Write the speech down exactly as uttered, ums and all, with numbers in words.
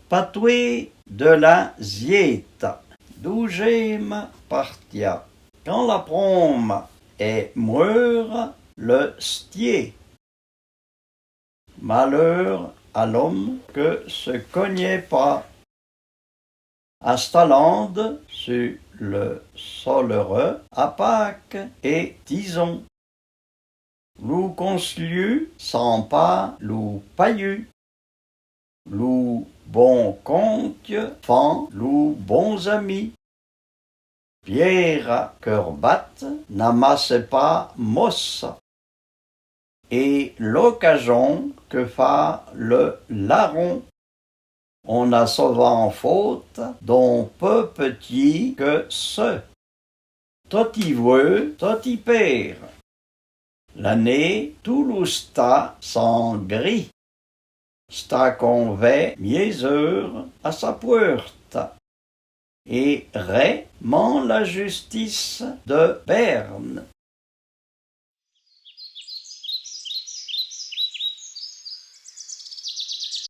Patwé de la Zyéta. Douzhyéma partia. Kan la proma è mweura, le styé. Malheur à l'homme que se connaît pas. A Stalande, su le Soleureu, a Pâke é Tizon. Lou konslyu san pa lou payu. Lou bon kontyè fan lou bon zami. Pyéra ke rbate n'amasse pa mossa. É l'okajon ke fa le laron. On a sovan fôta d'on pi pti ke se. Tot i vwè, tot i pêr. L'ané, tou lou sta san gri. Sta k'on vè myézeur a sa pwèrta. É rè man la justisse de Berne.